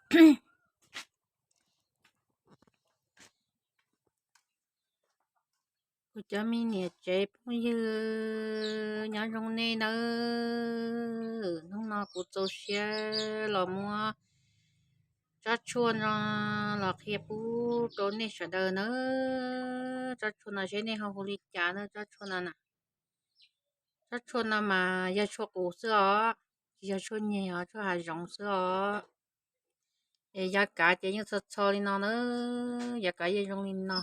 Kuv cov me niam tsev phooj ywg, nyob zoo nej nawb. Hnub no kuv txaus siab los muab tsob tshuaj no los qhia pub rau nej sawv daws nawb. Tsob tshuaj no seb nej ho hu li cas na, tsob tshuaj no na. Tsob tshuaj no mas yog tshuaj qus xwb os, tsis yog tshuaj nyeg os, tshuaj hav zoov xwb os. Es yav kav ces yeej txho txho li no na, yav kav yeej zoo li no.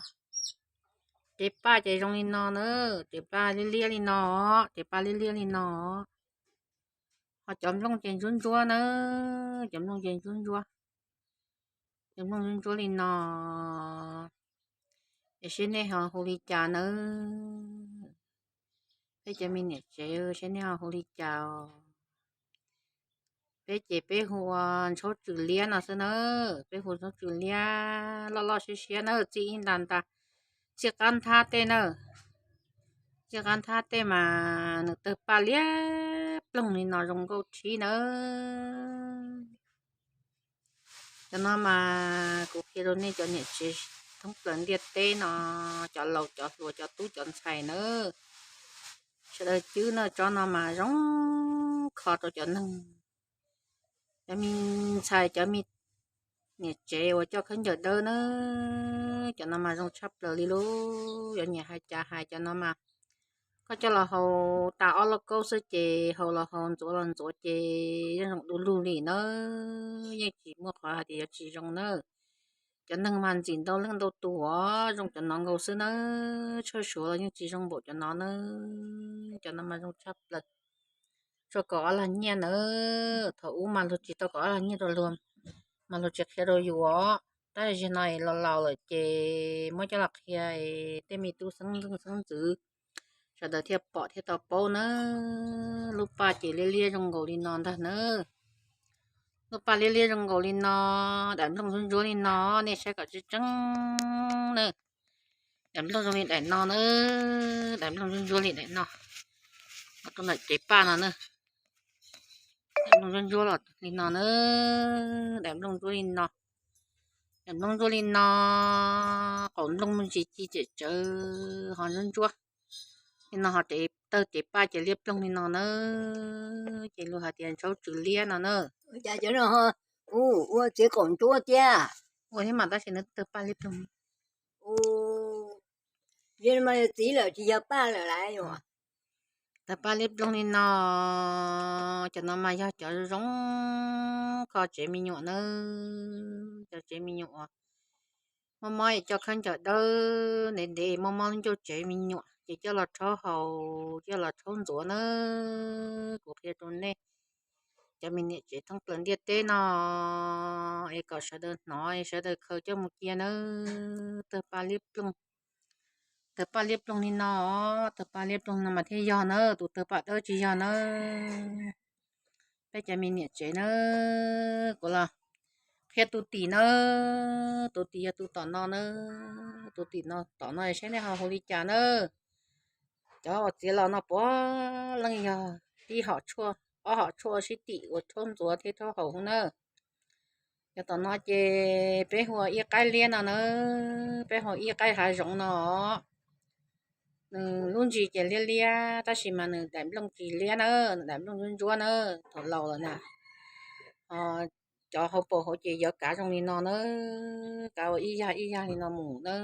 Cev paj ces zoo li no na, cev paj liab liab li no, cev paj liab liab li no. Ho cov nplooj ces ntsuab ntsuab na, cov nplooj ces ntsuab ntsuab, cov nplooj ntsuab ntsuab li no. Es seb nej ho hu li cas nawb. Peb cov me niam tsev seb nej ho hu li cas os. Peb ces peb hu ua ntshauv tswm liab no xwb na, peb hu ntshauv tswm liab loj loj siab siab na, txij ib nta nta, txij qab nthab tej na, txij qab nthab tej mas nws tawg paj liab ploog li no zoo nkauj tshib nawb. Cov no mas kuv qhia rau nej cov niam tsev thoob plaws ntiaj teb no, cov laus cov hluas cov tub cov ntxhais nawb. Sawv daws cwb no, tsob no mas zoo kho rau cov neeg, cov me ntxhais cov me niam tsev uas coj khaub ncaws dawb na, cov no mas zoo tshaj plaws li lauj. Yuav nyiam hais cas hais, cov no mas koj coj los haus tas ob lauj kaub xwb ces haus los haus ntxuav los ntxuav ces yeej zoo du lug li na, yeej tsis muaj qhov hais tias yuav tsis zoo na. Cov neeg mas ntxim ntau leej ntau tus uas zoo cov no nkaus xwb na, tshawj suav los yeej tsis zoo npaum cov no na. Cov no mas zoo tshaj plaws, tsuas kaum ob lag nyiaj nawb. Thaum ub mas luag tsis tau kaum ob lag nyiaj rau luag, mas luag tsis qhia rau yus os. Tab sis no es laus laus lawm ces muab coj los qhia es tej me tub xeeb leej xeeb ntxwv sawv daws thiaj pom thiaj tau paub na. Lub paj ces liab liab zoo nkaus li no ntag na. Lub paj liab liab zoo nkaus li no, daim nplooj ntsuab ntsuab li no, nej saib kom tseeb tseeb na. Daim nplooj zoo li daim no na, daim nplooj ntsuab ntsuab li daim no, rau ntawm cev paj no na. Daim nplooj ntsuab ntsuab los li no na, daim nplooj ntsuab li no, daim nplooj ntsuab li no, qaum nplooj me ntsis ci tsem tsawv ho ntsuab ntsuab li no, ho tawg cev paj ces liab ploog li no na, ces luag hais tias ntshauv tswm liab no na. Ua txiv qaum ntsuab thiab, ua thiab mas tab sis nws tawg paj liab ploog. Txiv lawm tsis yog paj lawm lauj. Tawg paj liab ploog li no, cov no mas yog cov zoo kho tsev me nyuam na, cov tsev me nyuam uas mob mob es coj khaub ncaws dawb ntev ntev mob mob lub ncauj tsev me nyuam ces coj los rhaub haus, coj los rhaub ntxuav na. Kuv qhia rau nej cov me niam tsev thoob plaws ntiaj teb no es kom sawv daws hnov es sawv daws khaws coj mus cia nawb. Tawg paj liab ploog, tawg paj liab ploog li no, tawg paj liab ploog no mas thiaj yog na, tus tawg paj dawb tsis yog na. Peb cov me niam tsev na, kuv los qhia tus tim na, tus tim yog tus tom no na, tus tim no tom no saib nej ho hu li cas na. Cov uas txiav los no puav leej yog tib hom tshuaj, ob hom tshuaj sib tim uas rhaub ntxuav thiab rhaub haus na. Cov tom no ces peb hu ua ib qaib liab no na, peb hu ua ib qaib hav zoov no. Nws lub ntsis ces liab liab tab sis mas nws daim nplooj tsis liab na, nws daim nplooj ntsuab ntsuab na, thaum laus lawm na. Cov hauv paus hauv ces yuav kav zoo li no na, kav ua ib yag ib yag li no mus na.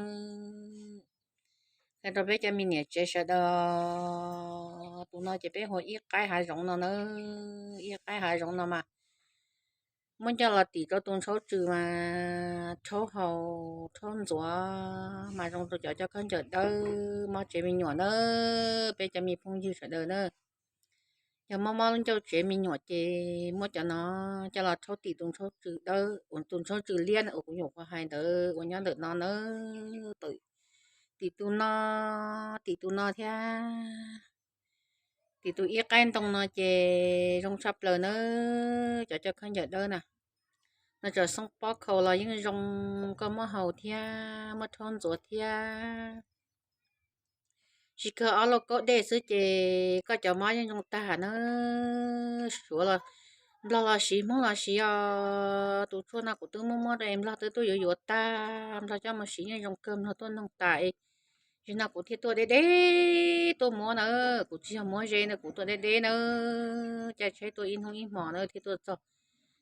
Qhia rau peb cov me niam tsev sawv daws, tus no ces peb hu ua ib qaib hav zoov no na, ib qaib hav zoov no mas muab coj los tim rau tus ntshauv tswm mas rhaub haus rhaub ntxuav mas zoo rau cov coj khaub ncaws dawb mob tsev me nyuam na, peb cov me phooj ywg sawv daws na. Yog mob mob lub ncauj tsev me nyuam ces muab cov no coj los rhaub tim tus ntshauv tswm dawb, tus ntshauv tswm liab uas kuv nyuam qhuav hais ntawd uas nyob ntawm no na, tim tus no, tim tus no thiab. Tim tus ib qaib ntoo no ces zoo tshaj plaws na, cov coj khaub ncaws dawb na. No tsom xoob pob khaus los yeej zoo, koj muab haus thiab muab rhaub ntxuav thiab. Tsis kawg ob lauj kaub dej xwb ces koj cov mob yeej zoo tag na. Suav los Nplog los siv, Hmoob los siv os. Tus tshuaj no kuv twb muab muab rau es Nplog twb tuaj yuav yuav tag, Nplog coj mus siv yeej zoo kawg, Nplog tuaj noog tas es, zaum no kuv thiaj tuaj deb deb tuaj muab na. Kuv tsis yog muab ze na, kuv tuaj deb deb na, caij tsheb tuaj ib hnub ib hmos na thiaj tuaj txog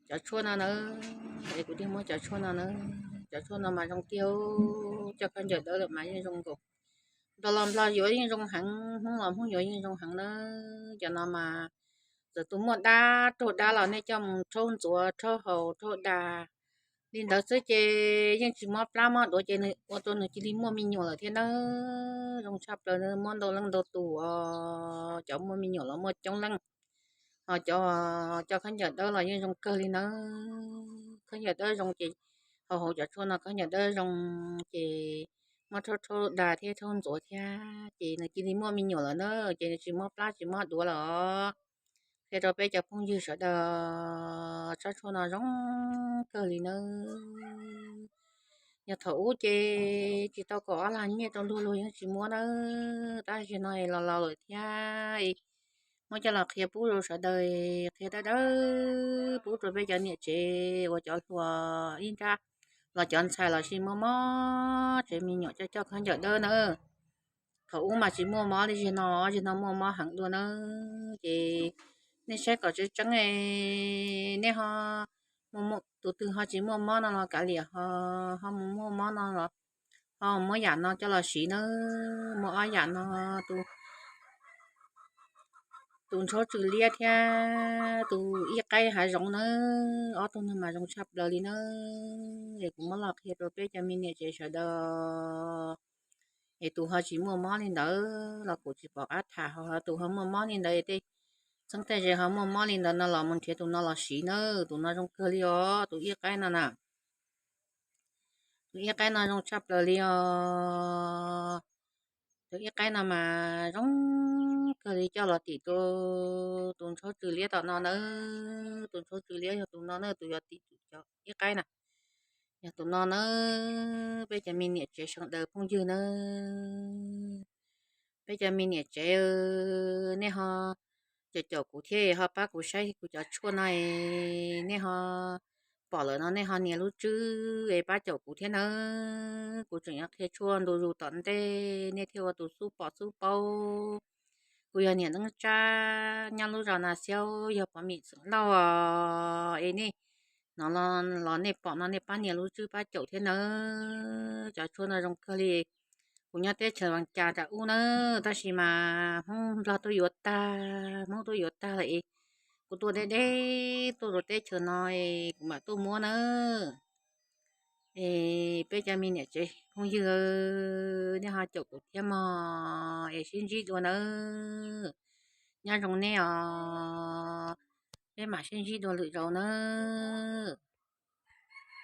cov tshuaj no na. Es kuv thiaj muab cov tshuaj no na. Cov tshuaj no mas zoo tiag, coj khaub ncaws dawb lawm mas yeej zoo nkaus. Nplog los Nplog yuav yeej zoo heev, Hmoob los Hmoob yuav yeej zoo heev na. Cov no mas txawm tus muaj dab raug dab los nej coj mus rhaub ntxuav, rhaub haus, rhaub da li ntawd xwb ces yeej tsis mob plab mob duav ces nws ua rau nws cia li muaj me nyuam lawm thiab na. Zoo tshaj plaws, muab ntau leej ntau tus os, cov muaj me nyuam los muaj coob leej. Ho cov, cov khaub ncaws dawb los yeej zoo kawg li na. Khaub ncaws dawb zoo ces, haus haus cov tshuaj no khaub ncaws dawb zoo ces muab rhaub rhaub da thiab rhaub ntxuav thiab ces nws cia li muaj me nyuam lawm na, ces nws tsis mob plab tsis mob duav lawm os. Qhia rau peb cov phooj ywg sawv daws, tsob tshuaj no zoo kawg li nawb. Yog thaum ub ces tsis tau kaum ob lag nyiaj rau luag, luag yeej tsis muab nawb, tab sis no los laus lawm thiab, muab coj los qhia pub rau sawv daws, qhia dawb dawb pub rau peb cov niam tsev uas cov hluas ib nrab los cov ntxhais los sis mob mob tsev me nyuam coj coj khaub ncaws dawb na. Thaum ub mas tsis muaj mob li zaum no, zaum no muaj mob heev dua na. Ces nej saib kom tseeb tseeb, nej ho tus twg ho tsis muaj mob no los kav liam, ho mus muaj mob no los ho muab yam no coj los siv nawb. Muaj ob yam no, tus ntshaub tsw liab thiab tus ib qaib hav zoov nawb. Ob tug no mas zoo tshaj plaws li nawb. Es kuv muab los qhia rau peb cov me niam tsev sawv daws, es tus ho tsis muaj mob li ntawd los kuv tsis pom qab tham, ho tus ho muaj mob li ntawd, tej txheeb tej ze ho muaj mob li ntawd no los mus nrhiav tus no los siv nawb. Tus no zoo kawg li os, tus ib qaib no na. Tus ib qaib no zoo tshaj plaws li os. Tus ib qaib no mas zoo kawg li, coj los tim tus ntshaub tsw liab tom no nawb. Tus ntshaub tsw liab yog tus no na, tus yuav tim tus ib qaib na, yog tus no nawb. Peb cov me niam tsev sawv daws phooj ywg nawb, peb cov me niam tsev, nej ho caum caum kuv thiab ho pab kuv saib kuv cov tshuaj no es, nej ho pom lawm no nej ho nias lub tswb es pab caum kuv thiab nawb. Kuv tseem yuav qhia tshuaj ntu zus tom ntej nej thiaj ua tus xub pom xub paub. Kuv yog niam Neeb Tsab nyob lub zos Nas Xiaub, yog Pov Mim xeem Lauj os. Es nej hnov los nej pom no nej pab nias lub tswb pab caum thiab nawb. Cov tshuaj no zoo kawg li. Kuv nyob teb chaws Vaj Cas nram ub nawb, tab sis mas Hmoob Nplog tuaj yuav tag, Hmoob tuaj yuav tag lawm es kuv tuaj deb deb tuaj rau teb chaws no es kuv mam tuaj muab nawb. Es peb cov me niam tsev phooj ywg, nej ho caum kuv thiab mog, es sib ntsib dua nawb. Nyob zoo nej os, peb mam sib ntsib dua lwm zaus nawb.